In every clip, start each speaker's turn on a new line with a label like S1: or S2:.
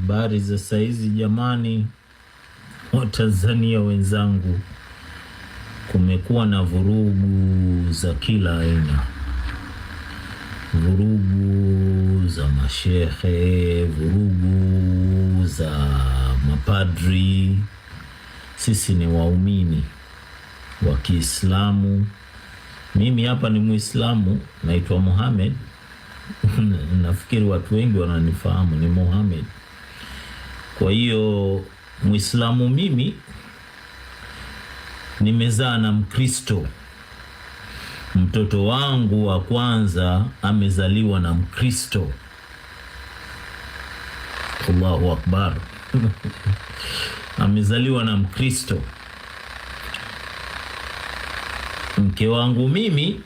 S1: Habari za saizi jamani, Watanzania wenzangu, kumekuwa na vurugu za kila aina, vurugu za mashehe, vurugu za mapadri. Sisi ni waumini wa Kiislamu. Mimi hapa ni Muislamu, naitwa Mohamed. Nafikiri watu wengi wananifahamu ni Mohamed. Kwa hiyo Muislamu mimi nimezaa na Mkristo. Mtoto wangu wa kwanza amezaliwa na Mkristo. Allahu akbar! Amezaliwa na Mkristo. Mke wangu mimi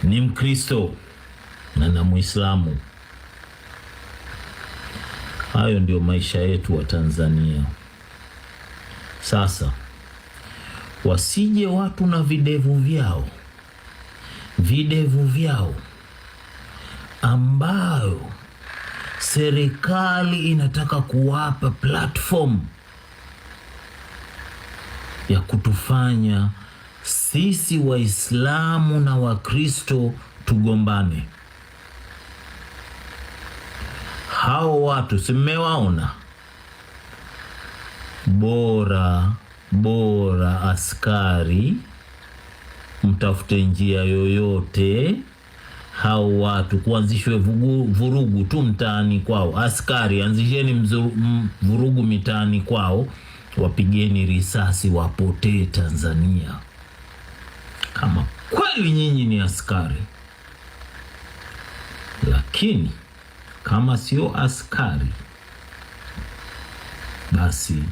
S1: ni Mkristo na Muislamu. Hayo ndio maisha yetu wa Tanzania. Sasa wasije watu na videvu vyao, videvu vyao ambayo serikali inataka kuwapa platform ya kutufanya sisi Waislamu na Wakristo tugombane. Hao watu si mmewaona? Bora bora askari mtafute njia yoyote hao watu kuanzishwe vurugu tu mtaani kwao. Askari anzisheni vurugu mitaani kwao, wapigeni risasi wapotee Tanzania. Kama kweli nyinyi ni askari. Lakini kama sio askari, basi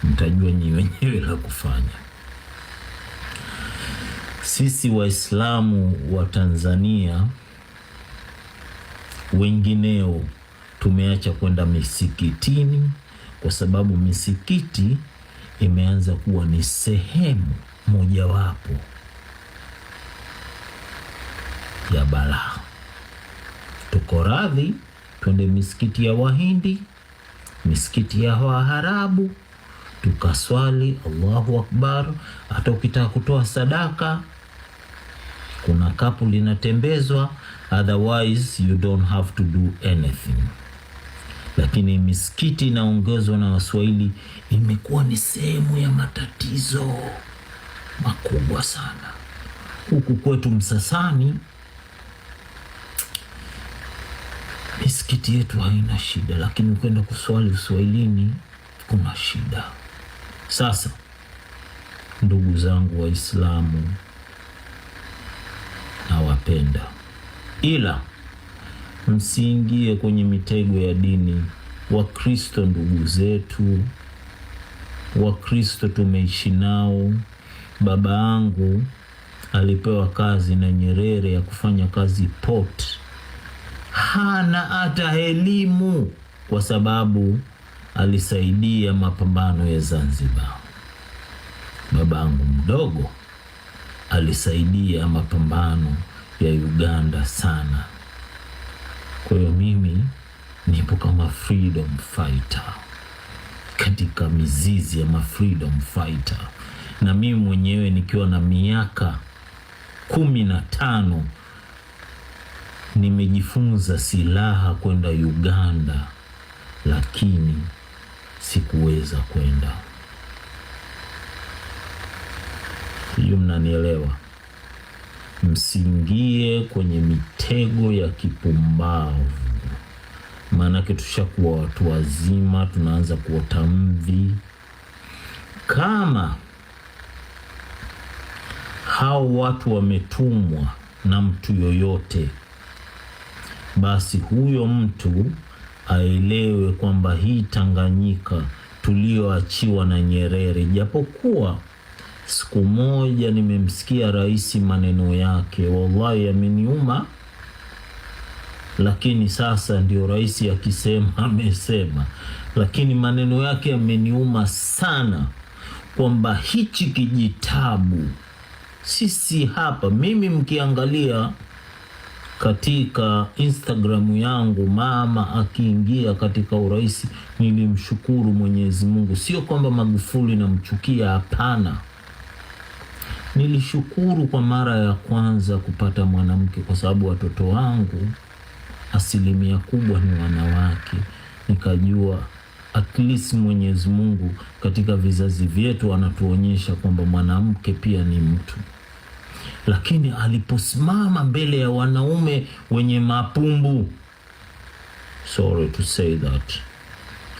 S1: mtajua nyinyi wenyewe la kufanya. Sisi Waislamu wa Tanzania wengineo tumeacha kwenda misikitini kwa sababu misikiti imeanza kuwa ni sehemu mojawapo ya balaa. Tuko radhi twende misikiti ya Wahindi, misikiti ya Waarabu tukaswali Allahu akbar. Hata ukitaka kutoa sadaka kuna kapu linatembezwa, otherwise you don't have to do anything. Lakini misikiti inaongezwa na Waswahili imekuwa ni sehemu ya matatizo makubwa sana huku kwetu Msasani. Misikiti yetu haina shida, lakini ukienda kuswali uswahilini kuna shida. Sasa ndugu zangu Waislamu, nawapenda, ila msiingie kwenye mitego ya dini. Wakristo ndugu zetu, Wakristo tumeishi nao. Baba yangu alipewa kazi na Nyerere ya kufanya kazi port, hana hata elimu kwa sababu alisaidia mapambano ya Zanzibar. Babangu mdogo alisaidia mapambano ya Uganda sana. Kwa hiyo mimi nipo kama freedom fighter katika mizizi ya ma freedom fighter, na mimi mwenyewe nikiwa na miaka 15 nimejifunza silaha kwenda Uganda, lakini sikuweza kwenda. Sijui mnanielewa. Msiingie kwenye mitego ya kipumbavu, maanake tushakuwa watu wazima, tunaanza kuota mvi. Kama hao watu wametumwa na mtu yoyote, basi huyo mtu aelewe kwamba hii Tanganyika tulioachiwa na Nyerere, japokuwa siku moja nimemsikia rais maneno yake, wallahi yameniuma, lakini sasa ndio rais akisema amesema, lakini maneno yake yameniuma sana, kwamba hichi kijitabu sisi hapa, mimi mkiangalia katika Instagram yangu, mama akiingia katika urais, nilimshukuru Mwenyezi Mungu. Sio kwamba Magufuli namchukia, hapana. Nilishukuru kwa mara ya kwanza kupata mwanamke, kwa sababu watoto wangu asilimia kubwa ni wanawake. Nikajua at least Mwenyezi Mungu katika vizazi vyetu anatuonyesha kwamba mwanamke pia ni mtu. Lakini aliposimama mbele ya wanaume wenye mapumbu, sorry to say that,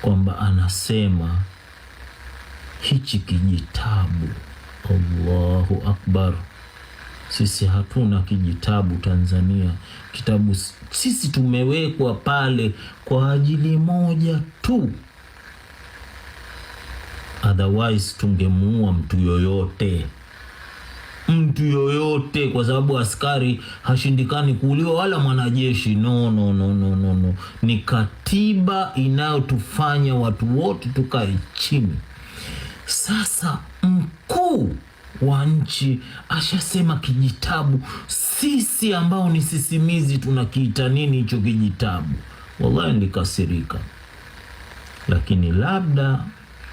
S1: kwamba anasema hichi kijitabu. Allahu akbar! Sisi hatuna kijitabu Tanzania. Kitabu sisi tumewekwa pale kwa ajili moja tu, otherwise tungemuua mtu yoyote, mtu yoyote, kwa sababu askari hashindikani kuuliwa wala mwanajeshi. No, no, no, no, no, no. Ni katiba inayotufanya watu wote tukae chini. Sasa mkuu wa nchi ashasema kijitabu, sisi ambao ni sisimizi tunakiita nini hicho kijitabu? Wallahi nilikasirika, lakini labda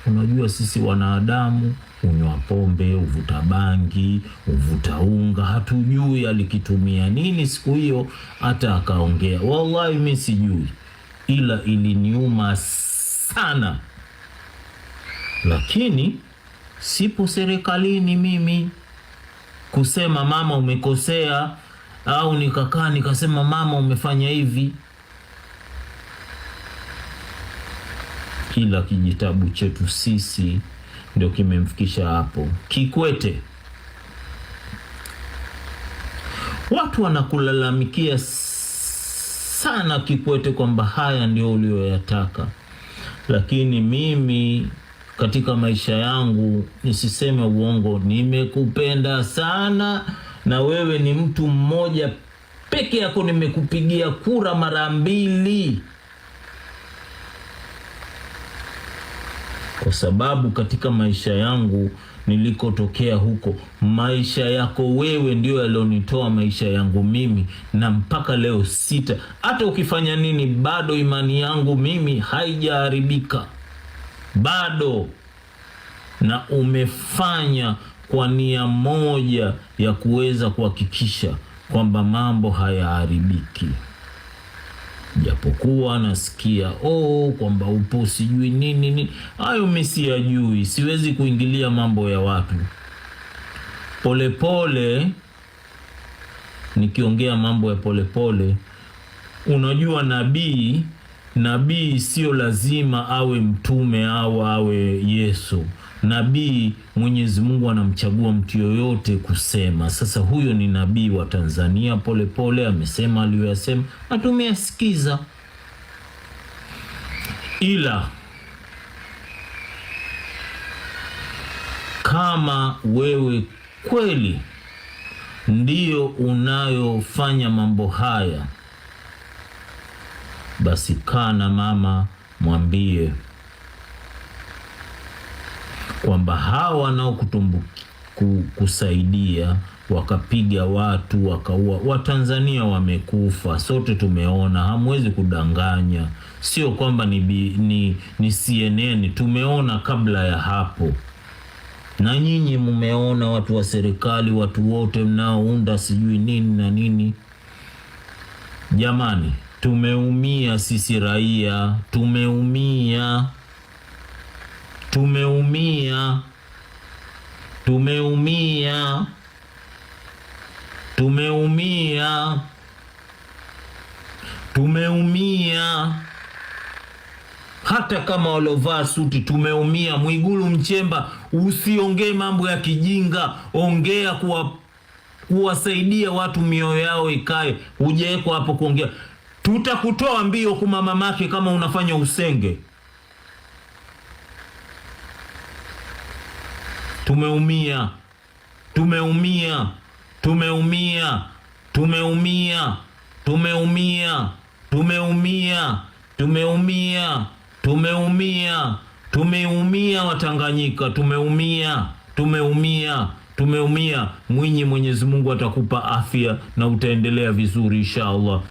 S1: unajua sisi wanadamu unywa pombe, uvuta bangi, uvuta unga, hatujui alikitumia nini siku hiyo hata akaongea. Wallahi mi sijui, ila iliniuma sana, lakini sipo serikalini mimi kusema mama umekosea, au nikakaa nikasema mama umefanya hivi. Ila kijitabu chetu sisi ndio kimemfikisha hapo. Kikwete, watu wanakulalamikia sana Kikwete kwamba haya ndio ulioyataka, lakini mimi katika maisha yangu nisiseme uongo, nimekupenda sana na wewe ni mtu mmoja peke yako, nimekupigia kura mara mbili, kwa sababu katika maisha yangu nilikotokea huko, maisha yako wewe ndio yalionitoa maisha yangu mimi, na mpaka leo sita, hata ukifanya nini, bado imani yangu mimi haijaharibika bado, na umefanya kwa nia moja ya kuweza kuhakikisha kwamba mambo hayaharibiki, japokuwa nasikia oh, kwamba upo sijui nini nini. Hayo mimi siyajui, siwezi kuingilia mambo ya watu. Polepole nikiongea mambo ya polepole, unajua nabii nabii sio lazima awe mtume au awe Yesu. Nabii Mwenyezi Mungu anamchagua mtu yoyote kusema. Sasa huyo ni nabii wa Tanzania. Polepole amesema aliyoyasema na tumeyasikiza, ila kama wewe kweli ndiyo unayofanya mambo haya, basi kaa na mama, mwambie kwamba hawa wanaokutusaidia wakapiga watu wakaua Watanzania, wamekufa, sote tumeona, hamwezi kudanganya. Sio kwamba ni CNN, tumeona kabla ya hapo, na nyinyi mmeona, watu wa serikali, watu wote mnaounda sijui nini na nini. Jamani, tumeumia sisi raia, tumeumia, tumeumia, tumeumia, tumeumia, tumeumia. Hata kama waliovaa suti tumeumia. Mwigulu Mchemba, usiongee mambo ya kijinga, ongea kuwasaidia watu mioyo yao ikae. Hujawekwa hapo kuongea. Tutakutoa mbio kuma mamake kama unafanya usenge. Tumeumia, tumeumia, tumeumia, tumeumia, tumeumia, tumeumia, tumeumia, tumeumia, tumeumia Watanganyika, tumeumia, tumeumia, Tumeumia. Mwinyi, Mwenyezi Mungu atakupa afya na utaendelea vizuri insha Allah.